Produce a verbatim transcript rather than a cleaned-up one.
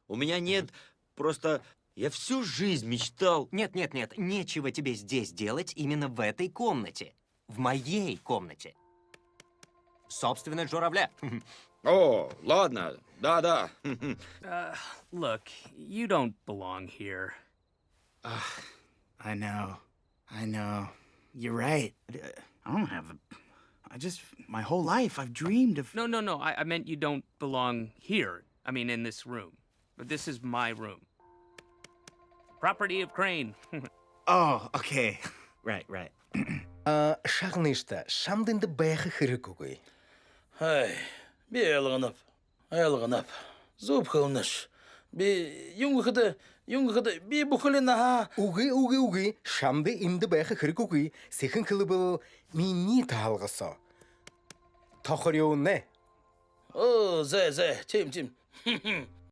У меня нет, просто я всю жизнь мечтал. Нет, нет, нет, нечего тебе здесь делать, именно в этой комнате. В моей комнате. Собственность журавля. О, ладно, да-да. Uh, look, you don't belong here. I know. I know. You're right. Uh, I don't have a. I just. My whole life, I've dreamed of. No, no, no. I, I meant you don't belong here. I mean, in this room. But this is my room. Property of Crane. Oh, okay. Right, right. А, шагныш даа, шамда эндэ байха хэрэггүй. Хай, би ойлгоноб. Ойлгоноб. Зүб хэлэнэш. Би юун гэхэдэ, юун гэхэдэ, би бүхэли наһаа. Үгы, үгы, үгы. Шамда эндэ байха хэрэггүй. Сэхэ хэлэбэл, минии таһалга соо тохорюунэ. Оо, зэ, зэ, тиим, тиим.